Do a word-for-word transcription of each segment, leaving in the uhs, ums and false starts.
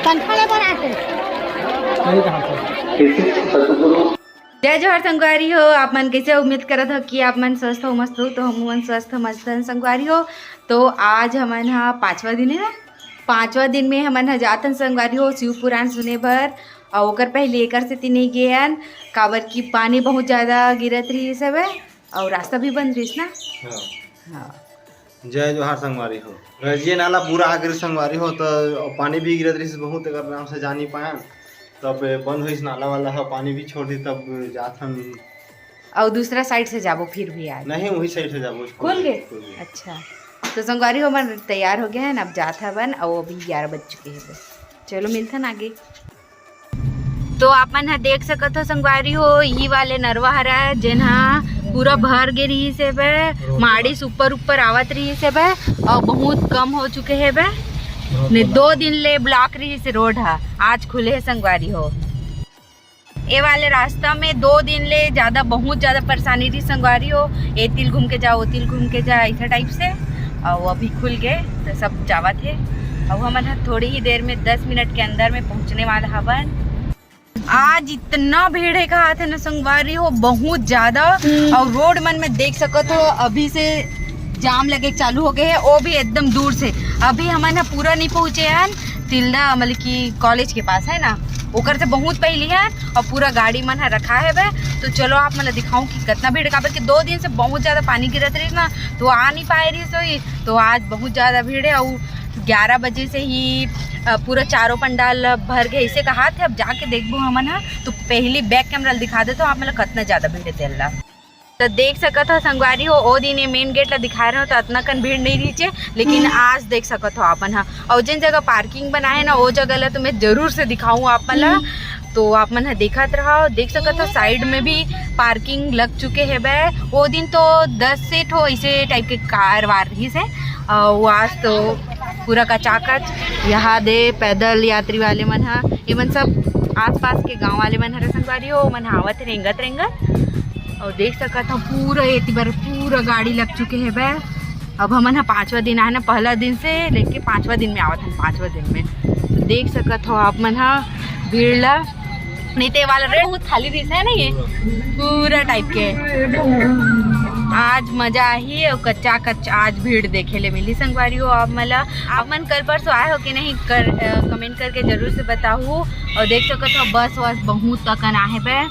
तनखा ले बर आते। जय जोहार संगवारी हो। आप मन कैसे हो? उम्मीद करत हो कि आप मन स्वस्थ हो, मस्त हो। तो हम मन स्वस्थ मस्त हन संगवारी हो। तो आज हमन ह पांचवा दिन है ना, पांचवा दिन में हमन ह जाथन संगवारी हो शिव पुराण सुने बर। और ओकर पहले एकर सेती नहीं गेन, काबर कि पानी बहुत ज्यादा गिरत रहिस हवे और रास्ता भी बंद रहिस ना। हाँ। हाँ। जय जोहार संगवारी हो। रजिया नाला पूरा आ गिर संगवारी हो, तो पानी भी गिरत रहिस बहुत, एकर नाम से जा नहीं पायन। तब बंद होइस नाला वाला ह, पानी भी छोड़ दी, तब जाथन। और दूसरा साइड से जाबो फिर भी आज? नहीं, वही साइड से जाबो। खुल गए? खुल गए। अच्छा, तो संगवारी हो, हमन तैयार हो गए हैं, अब जात हवन, और अभी ग्यारह बज चुके हैं। चलो मिलथन आगे। तो आप मन ह देख सकत हो संगवारी हो, यही वाले नरवा हरा, जेन ह पूरा भर गे रहिस हेबे, माड़िस ऊपर ऊपर आवत रहिस हेबे, और बहुत कम हो चुके हेबे। ने दो दिन ले ब्लॉक रहिस हे रोड ह, आज खुले हे संगवारी हो। ए वाले रास्ता में दो दिन ले ज्यादा, बहुत ज्यादा परेशानी रही संगवारी हो, ए तिल घूम के जा, ओ तिल घूम के जा, ऐसा टाइप से। और वो अभी खुल गए तो सब जावत है। अब हमन ह थोड़ी ही देर में, दस मिनट के अंदर में पहुंचने वाला हवन। आज इतना भीड़ है कहा थे ना संगवारी हो, बहुत ज्यादा। और रोड मन में देख सकत हो, अभी से जाम लगे चालू हो गए है, वो भी एकदम दूर से। अभी हमन ह पूरा नहीं पहुंचे हन तिल्दा, मतलब कि कॉलेज के पास है ना, ओकर से बहुत पहली है। और पूरा गाड़ी मन ह रखा है बे। तो चलो आप मन ल दिखाऊं कि कितना भीड़, काबर कि दो दिन से बहुत ज्यादा पानी गिरत रहिस ना, तो आ नहीं पाए रहिस होई। तो आज बहुत ज्यादा भीड़ है। और ग्यारह बजे से ही अ, पूरा चारों पंडाल भर गए, इसे कहा थे। अब जाके देखबो हमन ह, तो पहली बैक कैमरा ल दिखा देथव आप मन ल कितना ज्यादा भीड़ है तेला। तो देख सकत हो संगवारी हो, ओ दिन ये मेन गेट ला दिखा रहे हो तो अतना कन भीड़ नहीं रहिचे, लेकिन आज देख सकत हो आपन ह। और जिन जगह पार्किंग बना है ना, वो जगह ला तो मैं जरूर से दिखाऊं आप मन ला। तो आप मन ह देखत रहो, देख सकत हो साइड में भी पार्किंग लग चुके है बे। वो दिन तो दस से ठो ऐसे टाइप के कार वार रहिस है, और वो आज तो पूरा कचाकच। यहाँ दे पैदल यात्री वाले मन ह, ये मन सब आसपास के गांव वाले मन हरे संगवारी हो, मन ह आवत रेंगत रेंगत। और देख सकत हो पूरा एती बर पूरा गाड़ी लग चुके है बे। अब हमन ह पांचवा दिन आए ना, पहला दिन से लेके पांचवा दिन में आवत हन, पांचवा दिन में। तो देख सकत हो आप मन ह भीड़ ला, नहीं तो ये वाला रेट बहुत खाली रहिस है ना, ये पूरा टाइप के। आज मजा आही और कच्चा कच्चा आज भीड़ देखे ले मिली संगवारी हो। आप मन ला, आप मन कल परसों आए हो कि नहीं कर, अ, कमेंट करके जरूर से बताहू। और देख सकत हो बस वस बहुत अकन आहे पे,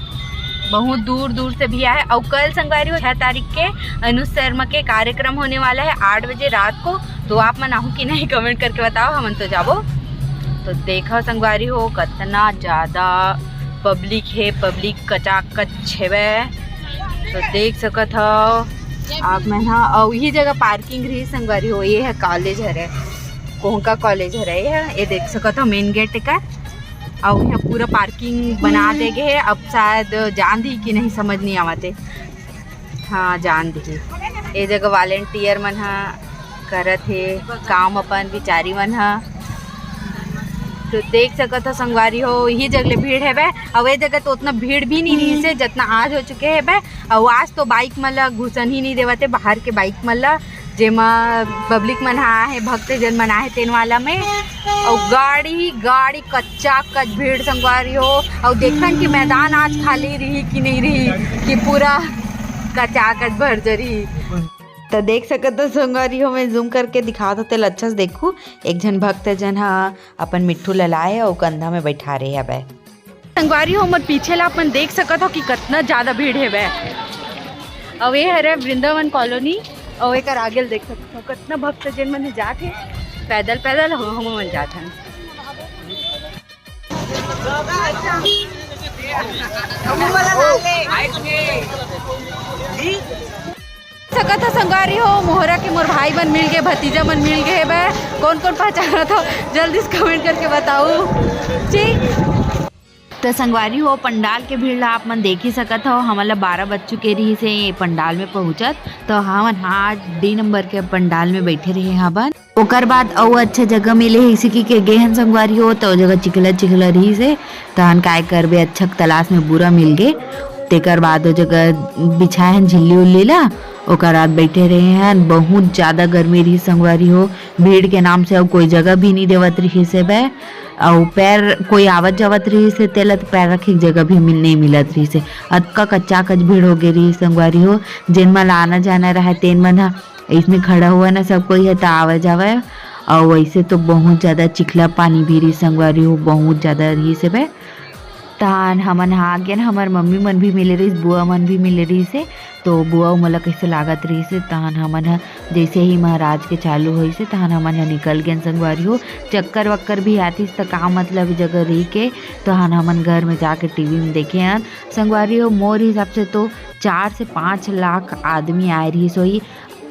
बहुत दूर दूर से भी आए। और कल संगवारी हो छह तारीख के अनुज शर्मा के कार्यक्रम होने वाला है आठ बजे रात को, तो आप मन आहू कि नहीं कमेंट करके बताओ, हमन तो जाबो। तो देखो संगवारी हो कितना ज्यादा पब्लिक है, पब्लिक कचाकच हेवे। तो देख सकत हो आप मन ह, और यही जगह पार्किंग रही संगवारी हो, ये है कॉलेज हरे, कोहका कॉलेज हरे, ये है, ये देख सकत हो मेन गेट का। और यहाँ पूरा पार्किंग बना दे गए है। अब शायद जान दी कि नहीं, समझ नहीं आवत है। हाँ, जान दी। ये जगह वॉलंटियर मन ह करत हे काम अपन, बिचारी मन ह। तो देख सकत हो संगवारी हो, यही जगह ले भीड़ हेबे। और ये जगह तो उतना भीड़ भी नहीं रहिस हे, जितना आज हो चुके हेबे। और आज तो बाइक मन ला घुसन ही नहीं देवत हे, बाहर के बाइक मन ला, जेमा पब्लिक मन ह आहे, भक्तजन मन आहे, तेन वाला में। और गाड़ी ही गाड़ी, कच्चा कच भीड़ संगवारी हो। और देखन कि मैदान आज खाली रही कि नहीं रही, कि पूरा कचा कच भर जरी। तो देख सकत हो संगवारी हो, मैं जूम करके दिखात हो तेला अच्छा से देखू। एक झन भक्त जन ह अपन मिट्ठू ला लाए अउ कंधा में बैठा रहे हवय। संगवारी हो, मोर पीछे ला अपन देख सकत हो कि कतना ज्यादा भीड़ हेवय। अउ ये हरे वृंदावन कॉलोनी, अउ एकर आगे ल देख सकत हो कतना भक्त जन मन जात हे पैदल पैदल, हम, हम मन जात हन। सकत ह संगवारी हो, मोहरा के मोर भाई मन मिल गए, भतीजा मन मिल गए बे। कौन कौन पहचानत हो, जल्दी से कमेंट करके बताओ जी। त संगवारी हो, पंडाल के भीड़ ला आप मन देख ही सकत हो। हमन ला बारह बज चुके रहिस हे ये पंडाल में पहुंचत, त हमन ह आज डी नंबर के पंडाल में बैठे रहे हवन। ओकर बाद अउ अच्छा जगह मिले हे, इसी की के गे हन संगवारी हो, त ओ जगह चिखला चिखला रहिस हे, तहन काय करबे, अच्छा के तलाश में बुरा मिल गे। तेकर बाद ओ जगह बिछाए हन झिल्ली उल्ली ला, ओकर बाद बैठे रहे हन। बहुत ज्यादा गर्मी रहिस संगवारी हो, भीड़ के नाम से अउ कोई जगह भी नहीं देवत रहिस हे बे। अउ पैर कोई आवत जावत रहिस हे, तेला तो पैर रखे के जगह भी मिल, नहीं मिलत रहिस हे। अतका कच्चा कच भीड़ हो गे रहिस संगवारी हो, जेन मन ला आना जाना रहय, तेन मन ह इसने खड़ा हुआ ना सब कोई ह, त आवे जावे। अउ वैसे तो बहुत ज्यादा चिखला पानी भी रहिस संगवारी हो, बहुत ज्यादा रहिस हे बे। तहान हमन ह आ गेन, हमर मम्मी मन भी मिले रहिस, बुआ मन भी मिले रहिस हे। तो बुआ मोला कैसे लागत रहिस हे, तहान हमन ह जैसे ही महाराज के चालू होइस हे, तहान हमन ह निकल गेन संगवारी हो। चक्कर वक्कर भी आतिस त का मतलब जगह रही के, तहान हमन घर में जाके टीवी में देखे हन संगवारी हो। मोर हिसाब से तो चार से पाँच लाख आदमी आए रहिस होही।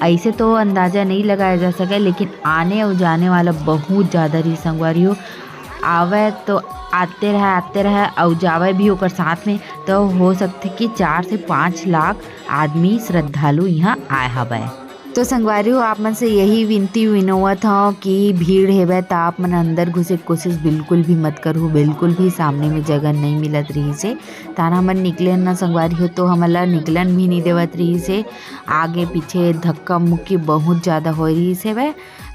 ऐसे तो अंदाजा नहीं लगाया जा सके, लेकिन आने अउ जाने वाला बहुत ज्यादा रहिस संगवारी हो। आवे तो आते रहे, आते रहे, अउ जावे भी ओकर साथ में, तो हो सकथे कि चार से पाँच लाख आदमी श्रद्धालु यहाँ आए हवय। तो संगवारी हो, आप मन से यही विनती विनोवत हव कि भीड़ हेवय त आप मन अंदर घुसे के कोशिश बिल्कुल भी मत करहू, बिल्कुल भी सामने में जगह नहीं मिलत रहिस हे। तहान हमन निकले न संगवारी हो, तो हमन ला निकलन भी नहीं देवत रहिस हे। आगे पीछे धक्का मुक्की बहुत ज्यादा हो रहिस हेवय,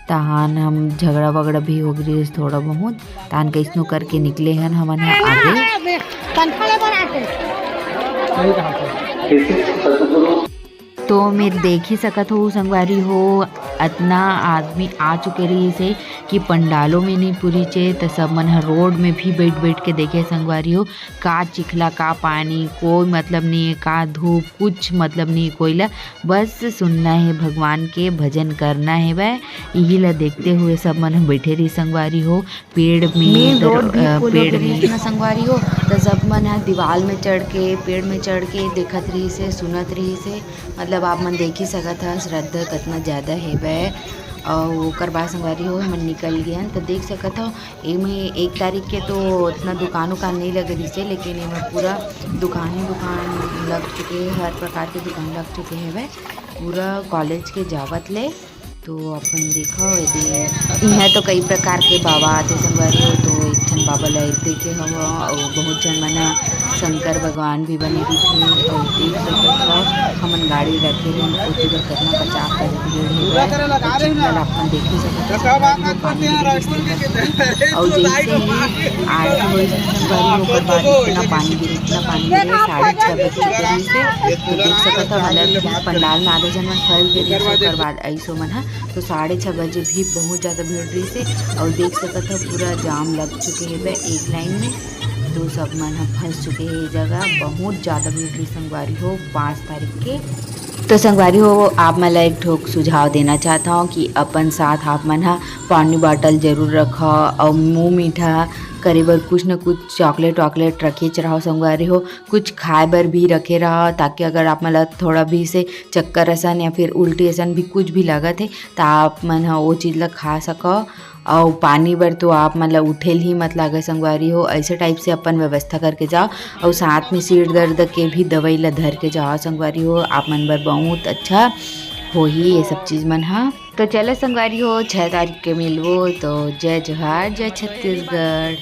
तहान हम झगड़ा वगड़ा भी हो गे रहिस थोड़ा बहुत। तहान कैसनो करके निकले हन हमन ह आगे। तो मेर देख ही सकत हो संगवारी हो, अतना आदमी आ चुके रहिस हे कि पंडालों में नहीं पुरीचे, त सब मन ह रोड में भी बैठ बैठ के देखे संगवारी हो। का चिखला, का पानी, कोई मतलब नहीं है, का धूप, कुछ मतलब नहीं है कोई ला। बस सुनना है, भगवान के भजन करना है। वह यही ला देखते हुए सब मन ह बैठे रहिस संगवारी हो। पेड़ में मेन दर-, रोड भी अ, खोलो पेड़ के में। बीच में संगवारी हो, त सब मन ह दीवाल में चढ़ के, पेड़ में चढ़ के देखत रहिस हे, सुनत रहिस हे। मतलब आप मन देख ही सकत ह, श्रद्धा कतना ज्यादा हेवय। अउ ओकर बाद संगवारी हो, हमन निकल गेन, त देख सकत हो, एमे एक तारीख के तो उतना दुकान उकान नहीं लगे रहिस हे, लेकिन एमे पूरा दुकान ही दुकान लग चुके हे, हर प्रकार के दुकान लग चुके हेवय पूरा कॉलेज के जावत ले। तो अपन देखो, एदे इहाँ तो कई प्रकार के बाबा आथे संगवारी हो। तो एक ठन बाबा ला देखे हव, अउ बहुत झन मन ह शंकर भगवान भी बने रहिथे। अउ देख सकत हव, हमन गाड़ी रखे हन, ओती बर कतना पचास तारीख भीड़ हे। अउ चिखला ला अपन देख ही सकत हव, पानी गिरे रहिस तेकर सेती। अउ जैसे ही आरती होइस ना संगवारी, ओकर बाद इतना पानी गिरे, इतना पानी गिरे, साढ़े छह बज चुके रहिस हे। तो देख सकत हव, मतलब पंडाल में आधा झन मन फंस गे रहिस, ओकर बाद अइसो मन ह तो साढ़े छह बजे भी बहुत ज्यादा भीड़ रहिस हे। अउ देख सकत हव, पूरा जाम लग चुके हेवय एक लाइन में, तो सब मन ह फंस चुके हे ये जगह। बहुत ज्यादा भीड़ रहिस संगवारी हो पाँच तारीख के। तो संगवारी हो, आप मन ला एक ठोक सुझाव देना चाहत हव कि अपन साथ आप मन ह पानी बॉटल जरूर रखव, अउ मुंह मीठा करे बर कुछ न कुछ चॉकलेट वॉकलेट रखेच रहव संगवारी हो। कुछ खाए बर भी रखे रहव, ताकि अगर आप मन ला थोड़ा भी से चक्कर असन या फिर उल्टी असन भी कुछ भी लगत हे, त आप मन ह ओ चीज ला खा सकव। अउ पानी बर तो आप मन ला उठेल ही मत लागे संगवारी हो, ऐसे टाइप से अपन व्यवस्था करके जाओ। अउ साथ में सिर दर्द के भी दवाई ला धर के जाओ संगवारी हो, आप मन बर बहुत अच्छा होही ये सब चीज मन ह। तो चलो संगवारी हो, छह तारीख के मिलबो। तो जय जोहार, जय छत्तीसगढ़।